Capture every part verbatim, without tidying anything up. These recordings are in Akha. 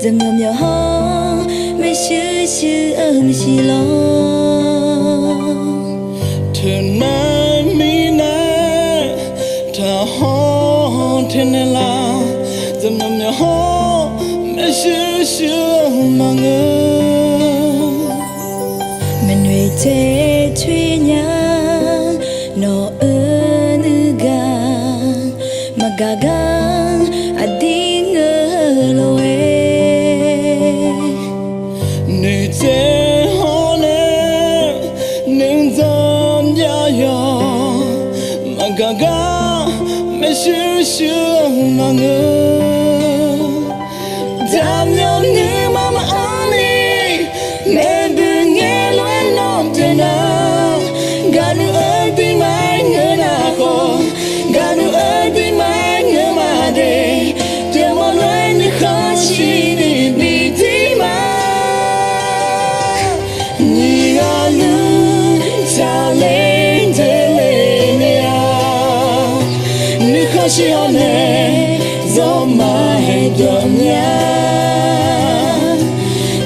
Zaqmyawf myawf hawr maershuir shuir-eu siq lawr. Teunav mirnae taqhawr teunaeq laf, zaqmyawf myawf hawr maershuir shuir-eu maqngeur. Maqnoeq tae coer nya, nawq-eu nuigaq maqgaq gar aqdir ngeur lof-aer. Noeqtsaev hawr nae nuijan jav yawq maqgaq gar maershuir shuir-eu maqngeur. Zaqmyawf nuima maqanr ni maeqboeq ngaeq lof-aer nawr pyeuf nar, gaqluf-eu duimaf-aer ngeur nar khawf, gaqluf-eu duimaf-aer ngeur ma de. Pyeufmawf lof-aer nuikhanr shir ni bi dir ma. Nyiq ghaq luf tsaqler deuq le mir-a, nuikhanr shir-awr nae zawmar haeq byawq nya.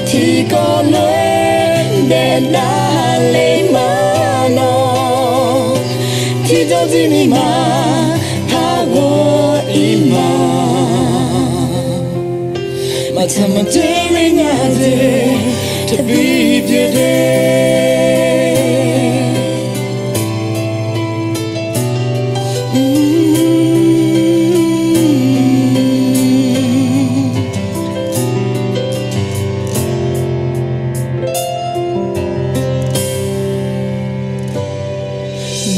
Tiqkawv lof-aer daefdav le ma nawr, tiqjawr jir ni ma par ghawq-ir ma. Maqtsaq maqdzoer ler nya de, taqbi pyeuf de.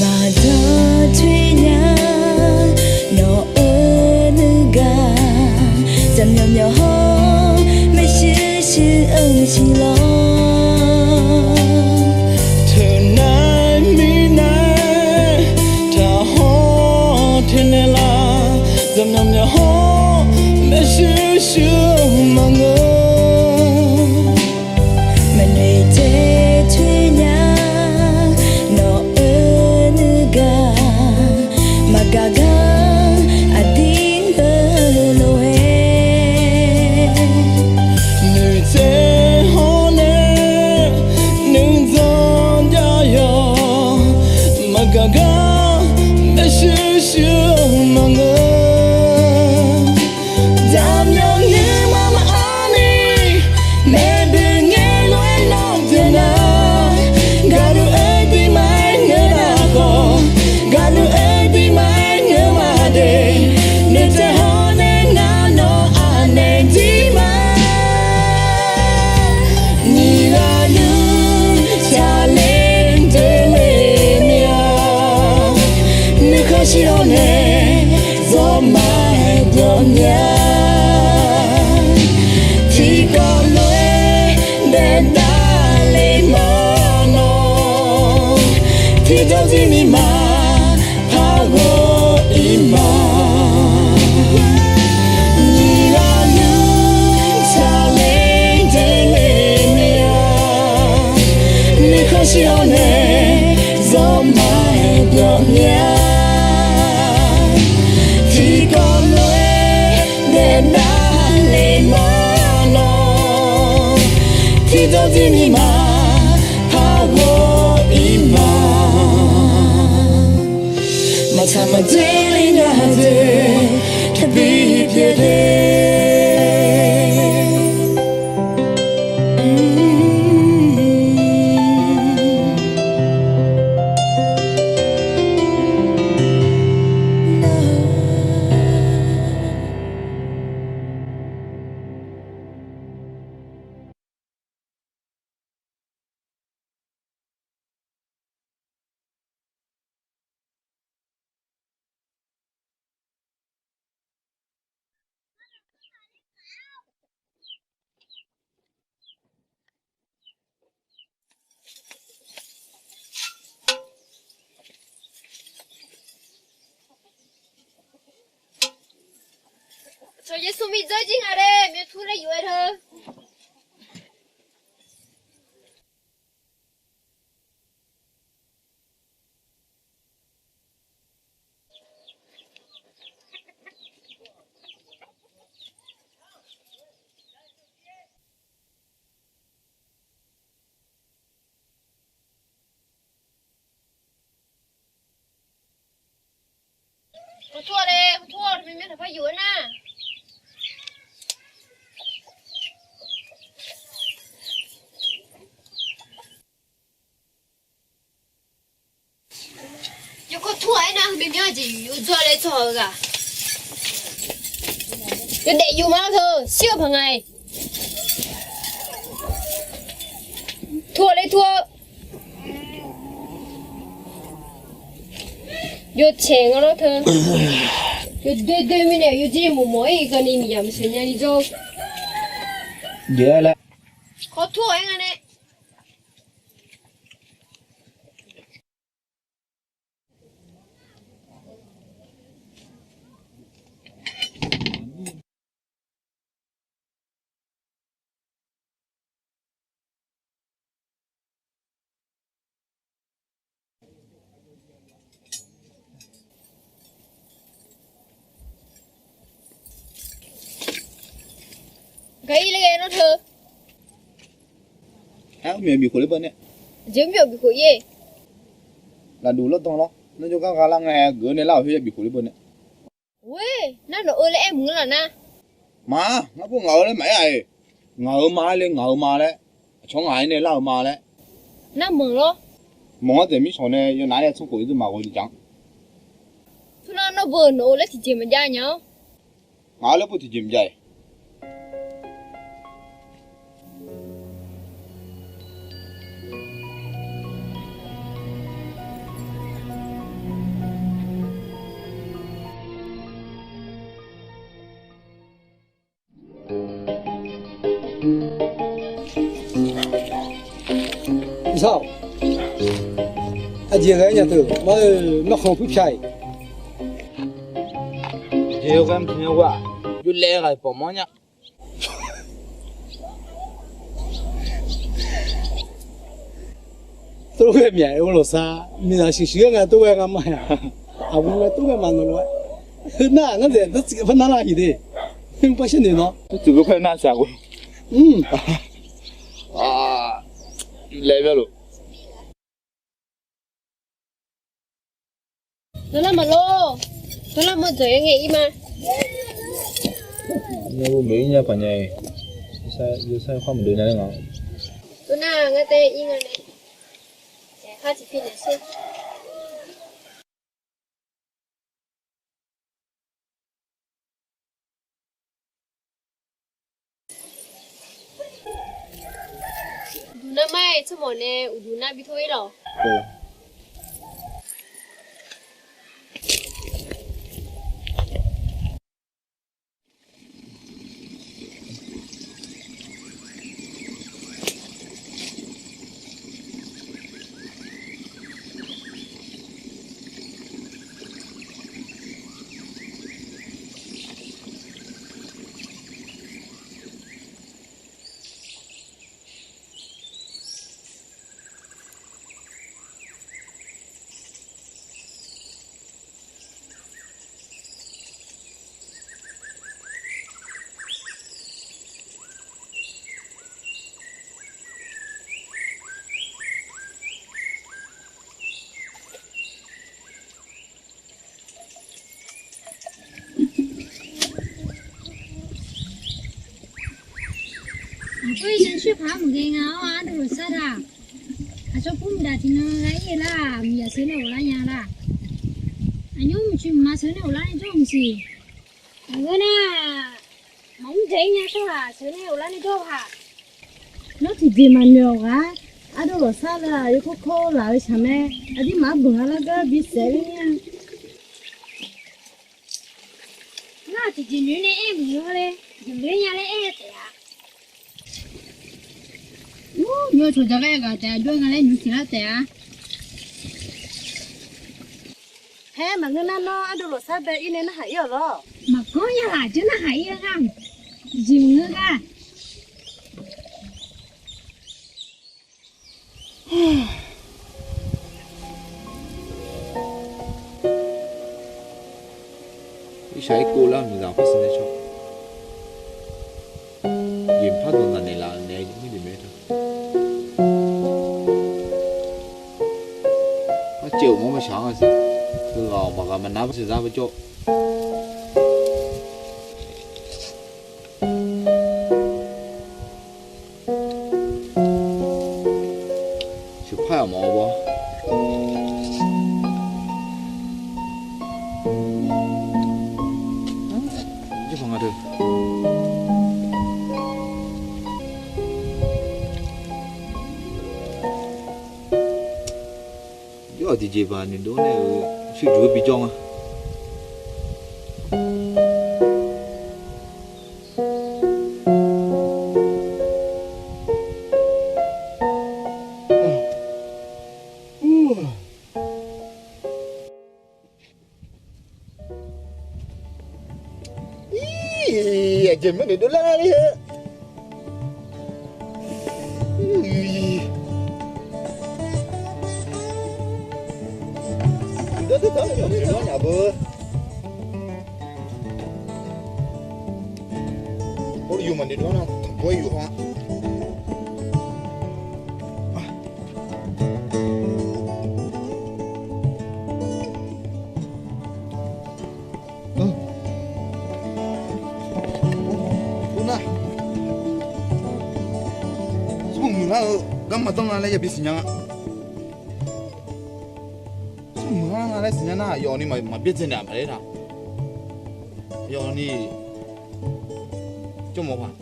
Maqdawr coer nya, nawq-eu nuigaq, zaqmyawf myawf hawr maershuir shuir-eu siq lawr. Teunav mirnae taqhawr teunaeq laf, zaqmyawf myawf hawr maershuir shuir-eu maqngeur. Maqnoeq tae coer nya, nawq-eu nuigaq maqgaq gar aqdir ngeur lof-aer. Noeqtsaev hawr nae nuijan jav yawq maqgaq gar maershuir shuir-eu maqngeur. Zaqmyawf nuima maqanr ni maeqboeq ngaeq lof-aer nawr pyeuf nar, gaqluf-eu duimaf-aer ngeur nar khawf, gaqluf-eu duimaf-aer ngeur ma de. Noeqtsaev hawr nae ngar nawr anaeq dir ma. Nyiq ghaq luf tsaqler deuq le mir-a, nuikhanr shir-awr nae zawmar haeq byawq nya. Tiqkawv lof-aer daefdav le ma nawr, tiqjawr jir ni ma par ghawq-ir ma. Nyiq ghaq luf tsaqler deuq le mir-a, nuikhanr shir-awr nae zawmar haeq byawq nya. Tiqkawv lof-aer daefdav le ma nawr, tiqjawr jir ni ma par ghawq-ir ma. Maqtsaq maqdzoer ler nya de, taqbi pyeuf de. Tsawq Yeqsur Miqdzaq jir ngaq laer myawq tur laer yuf-aer teu. Myav taqpar yuf-aer nar. Yawkawr tur-aq aernar, heumyav myanr jeq yuf yuf dzawr laer tsawrhaq-eu ghaq. Yawdaef yuf ma-awr teu shir-eu paq nga-iq. Tur-awq laer tur-awq. Yawtsaeq nga lawr teu. Yawdoer doer mirnae yawjir mawq mawq-ir keuvni miqyaq maqsheuq nyani jawr-eu. Kawr tur-awq aer nga nae. Gaq-ir laer ghae nawr teu. Aer, mr byawq bifkhof ler beu nae. Aqjeq mr byawq bifkhof-ir-e. Lafduq lawrdan lawr, nawr jawrgar gha lar nga-aer geuf-eu nae lar-awq khoer ya bifkhof ler beu nae. Oe, nar nawq-eu laer aer mq-eu laf nar. Ma, ngar pov ngaq-eu laer maqaer-a-iq. Ngaq-eu ma-aer le, ngaq-eu ma laer. Aqcawq ngaq-aer nae lar-eu ma laer. Nar manq lawr. Manq-anr taef mirshawq nae yawnav-aer tsanrkhof-ir dui maqghoe ni jaq-anr. Tawrnar nawr beu nawq-eu laer tiqjeq maqjav nya-awr. Ngaq-eu laer pov tiqjeq maqjav-iq. Aqjeq ghae nya teu, mar-eu markhanq puir pya-iq. Jeq-eu ghae mr taq nya ghaq, yawlaev ghaq-iq pawf mawr nya. Tov ghae myaq-aer lawqsar, miqzaq shuiqshuiq-aer nga tov ghae nga ma-aq. Aqgeu ngae tov ghae maqnawq lof-aer. Heu nar ngar dzaeq dawrtsuif par nar lar-iq de. Heu par sharnoeq nawr. Dawrtsuif geu par nar shaq ghoe. Laer byar lof. Dawrlar maqlor. Dawrlar mawr dzawq-aer ngae ir ma. Ngar bu maeq ir nya paq nya-iq. Yawsar khar maqdov nya laer nga. Dawrnar ngar tae ir nga nae. Khar tiqpi naeq sher. Uqduq nar mar-aer tsawrmawf nae uqduq nar bi tor-ir lawq. Aqjox-ir zancoer paq-aer maqghae nga-awr ardov lawqsar daq. Aqcawq pur mqdaq tiqnan gha-ir-eu lar, miqyaq sheuq nae ghoflar nya lar. Aqnymr mqcuiq mqma sheuq nae ghoflar nae jawr-eu maqsiq. Aqgeu nar, maqmr dzaeq-ir nya tsawrhaq sheuq nae ghoflar nae jawr-eu haq. Nawr tiqjeq maqnoeq-awq ghaq. Ardov lawqsar lar yawkawr kawr laf-eu shaq mae. Aqdirmaf-anr beuq nga lar gar bisaef ler nya. Nar tiqjeq noeq nae aer maqngeur le. Jeq noeq nya laer aer taef-a. Ur, nymr cawq jaq gar yagaq taef-a, jawr nga laer nymr tiq lar taef-a. Haer maqngeur nar nawr ardov lawqsar bae-ir nae narhaq-ir-awq lawr. Maqgawr ya laf jawr narhaq-ir-eu ngar. Tiqjeq maqngeur gar. Irshaq-ir kov lar-eu miqzaq par siqnae caw. Yeqpar dawq naq naeq laf-euq nae jeq mir jeq mae teu. Par caev-euq mawr maqshaq-anr-a siq. Teughaq-awq maqghaq maqnar par siqzar par cawv. Tiqjeq baq noeqdov nae-euq shirjuq-eu bijawr nga. Aqjeq meuq noeqdov lar-a. Aqdawr dawr nya beu. Or, yawmaf noeqdov nar tanqbawr-aer yawqha. Nar, smrmuiq lar-eu garma danr nga laer yabi siqnya nga. Smrmuiq lar nga laer siqnya nar, aqyawf ni maqbyaerdzae naeq-aq paq ler taq. Aqyawf ni jawrmawf paq.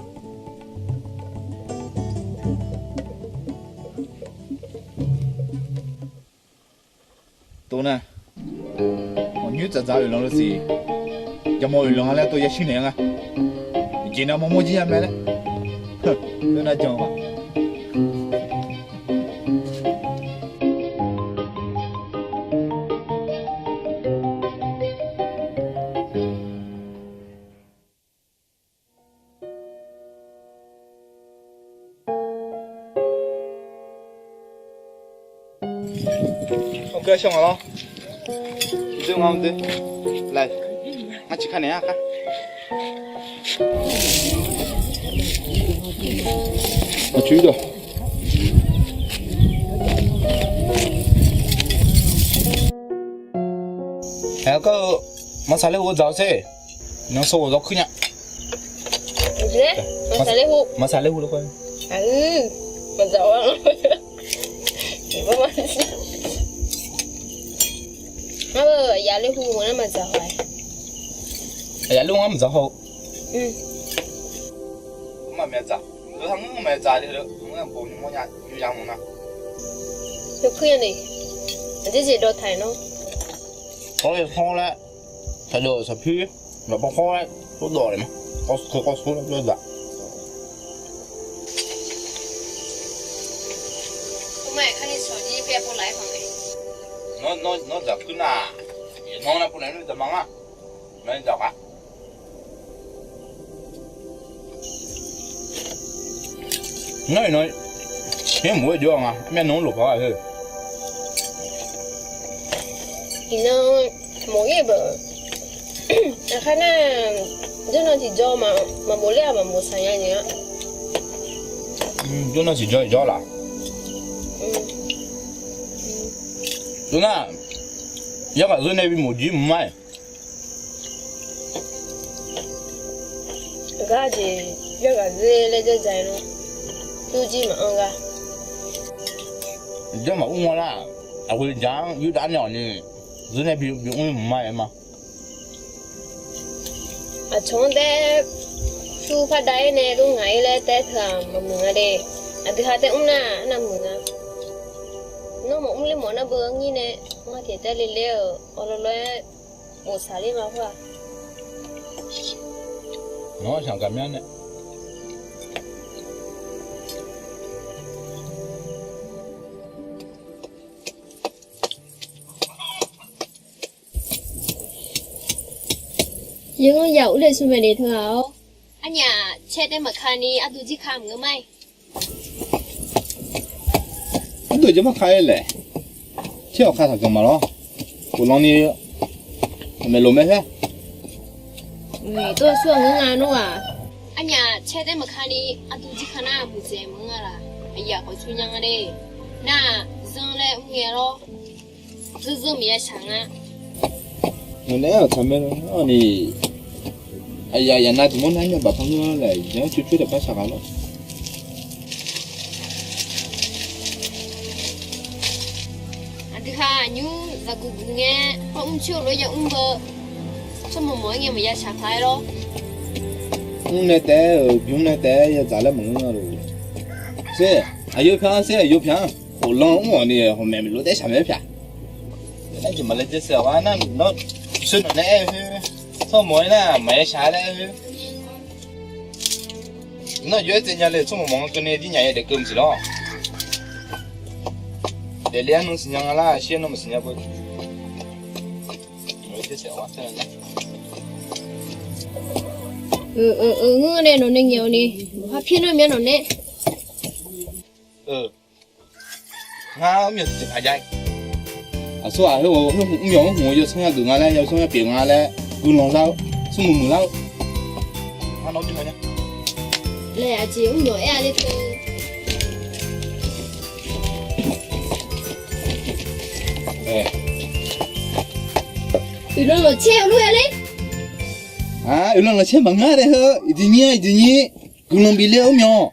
Tov nar, maqnymr dzaqdzaq oeqlanq lor siq. Jaqmawf oeqlanq nga laer tov yashir naeq-aer nga. Jeq nav mawrmawr jir ya mae laer. Tov nar jan-a. Aqgeu shawr nga lawr. Dui nga dui. Laer, ngar ciq ka naeq-a kar. Aqcuir dawq. Aer, kar-eu maqsaqler hu dzaq-awr sher. Nan sawr ghawqzawr kuir nya. Maqsaqler hu, maqsaqler hu lor kar. Maqdzaq-awr. Ngar-eu aqyaf ler hu nar maqdzaq-awr. Aqyaf ler hu ngar maqdzaq haw-eu. Maqmyaq dzaq. Lof-aer ngar maqdzaq de-eu, ngar bof nymr mawrnya nymr ya mawf nar. Yawkuir ya ni. Aqjeq jeq dawqtaiq nawr. Khawr-eu khawr laer, saqdeuq saqpir, maqpar khawr laer, tawrdawq le ma. Khawr sawr khawr sawr laer jawr dzaq. Nawr, nawr, nawr dzaq kuir nar, nawr nar pov naeq-aer dzaq ma nga. Nawr dzaq nga. Nawr iqnan, nymr mq-aer jawr-a nga, myav nan-anr lof paq-a heu. Iqnan, mawf-ir beuq. Aqkar nar, jawrnan tiqjawr maqbof ler-aq maqbof saq nya jeq-a. Jawrnan tiqjawr iqjawr laf. Tov nar, yarkhaq zeur nae bimof jir mq mar-aer. Gar jeq yarkhaq zeur laer janrdzaq-aer nar, yurjir maqanr gar. Janr maqmr nga lar, aqghoe jaq-anr yurdav nae awq ni, zeur nae bi mr mq mar-aer ma. Aqcawq-anr taef, pyur par dav-aer nae dov ngaq-ir laer taef-aer teu-aq maqmuiq nga de. Aqdui ha taef mr nar, arnav muiq nga. Nawr maqmr ler mawf nar beu arnyir nae, ngar tiq taef le ler-euq awq lawr lawr-aer bof saq ler ma khoer-aq. Nawr shaq gaq myanr nae. Yawqha yaq ur le smr mae le teu-aq-awr. Arnyaf caer taef maqka ni arduq jir ka mq-eu ma-aer. Arduq jir maqka-aer laer. Caer awq ka taq ganq ma lawr. Khoflan ni maeqlof mae saer. Tov-aer sur-aq ngeur nga nawr-aq. Arnyaf caer taef maqka ni arduq jir ka nar muiqdzaeq maqngeur nga laf. Aqyuif aqkawq cu nya nga de. Nar-aq zanr laer mr ngae lawr. Zeur zeur miqya shaq nga. Ngaq naeq-aer aqtsaq mae lawr ni. Aqyuif aqyuif nav tiq mawr nar myav baq par ngeur laer, iqnan coer coer taq par shaq ghaq lawr. Aqdui ha aqnymr zaqguq guq ngae, par mr coer-eu lof-aer ya mr beu. Tsawrmawq mawq-aer ngae maqya shaq paq-aer lawr. Mr nae taef-aer-euq bymr nae taef-aer yadzaq laer maqngeur nga lof. Sher, aqyawf pyan sher, aqyawf pyan. Khoflan mr-awq ni hawq maeq lof taef shaq mae pyaq. Aerjeq maqle jeq saef-awq nar, nawr sher nawq nae aer-eu khoer, tsawrmawq-aer nar maqaer shaq laer aer-eu khoer. Nawr jov-aer tsaevnya le, tsawrmawq mawq-anr keuvni dirnyaf yaeq daef keuv maqsiq lawr. Daefle-anr nmr siqnya nga lar, shir-anr nmr maqsiqnya beu. Ngeur nae nawq nae ngaeq-awq ni, maqpar pyaer nar myav nawq nae. Ngar mr myawq tiqjeq paq jav-ir. Aqsur-aq, heu mr myawq mr hmq-eu yawsanr yageuf nga laer, yawsanr yapyeuf nga laer, guiqlanq lar-eu, smrmuiq muiqlar-eu. Laer aqjeq mr myawq aer-a le teu. Uiqlanq lawqcaer-eu lof-aer ler. Uiqlanq lawqcaer maqngeur-a taef heu, iqjeq nyir-a iqjeq nyir, guiqlanq bif le-eu mr myawq.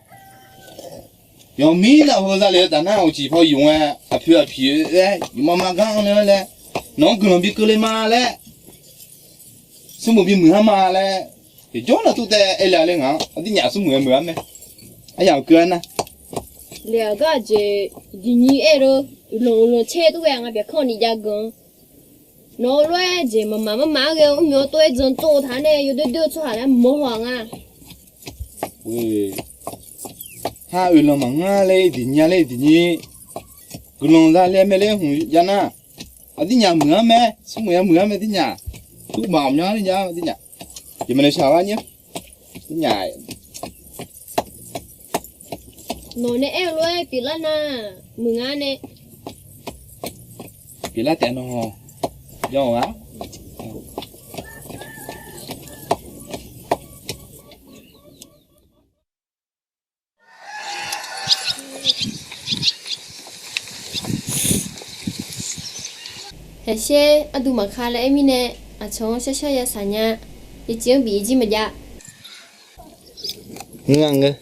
Yawqmir navluf heu zale-eu taf nar, uqcif paw yuf ngae, aqpoeq aqpiq-aer yufma ma gar anr-eu laer, nawq-anr guiqlanq bi keuvle ma laer, smrmuiq bimuiq har ma laer, tiqjawr nar tov taev aer le-a le ngaq-anr, aqdirnyaf smrmuiq-aer muiq-ar mae. Aryamq keuv-ar nar. Laeq-aq gar aqjeq iqjeq nyir aer-eu, uiqlanq uiqlanq caer tov ghae nga byaqkanr ni jav ganq. Nawq-eu lof-aer jeq maqmaq marmaf-aer ghae-eu mr myawq tov-aer jan tsov-eu taq nae yawdoer doer-eu tsawrhaq laer mawr haw-aq nga. Har uiqlanq maqngeur laer iqjeq nyir-a laer iqjeq nyir, guiqlanq zale mae laer hmq jav nar, aqdirnyaf muiq-ar mae, smrmuiq ya muiq-ar mae dirnyaf. Tuvmaf myanr ni jav dirnyaf. Jeq maqle shaq-ar nyir. Dirnyaf. Nawq nae aer-eu lof-aer pyeuflar nar, muiq nga nae. Pyeuflar taef nawq, yawr-aq. Haeqsher arduq maqka laer aer mirnae, aqcawq-anr sharshar ya saq nya. Yawcif-anr bif jir maqjav. Ngar ngeur,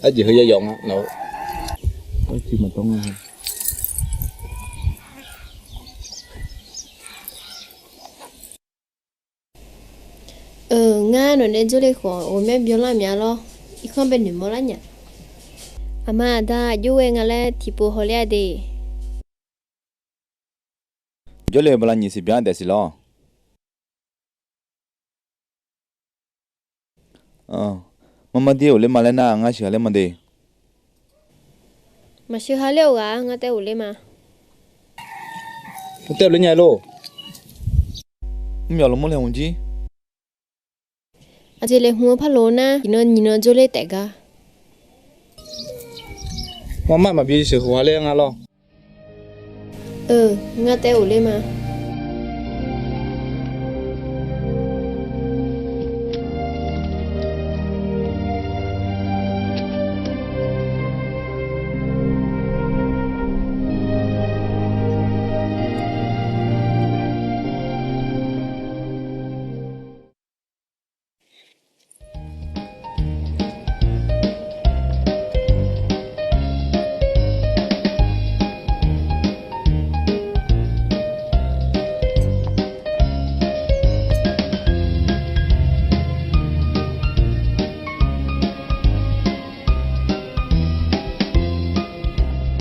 arjeq heu ya yawf nga nawq-eu. Arjeq maqdawr nga. Euq, ngar nawq nae jawrle khawf ghawqmyanr byanlar myav lawr. Irkanr bae noeqmawr lar nya. Aqma aqda aqjox ghae nga laer tiqpov hawler-a de. Jawrle-eu bala nyiq siq byan daef siq lawr. Marmar dir ghofler ma laer nar, ngar sheuqha ler ma de. Maqsheuqha ler-euq ghaq-a, ngar taef ghofler ma. Ngar taef ghofler nya lor. Mr myawq lawrmawr laeqhmq jir. Aqjeq laeqhmq-eu par lof-eu nar, iqnan nyiq nan jawrler taef gar. Marmar maqbi sheuqha ler nga lawr. Euq, ngar taef ghofler ma.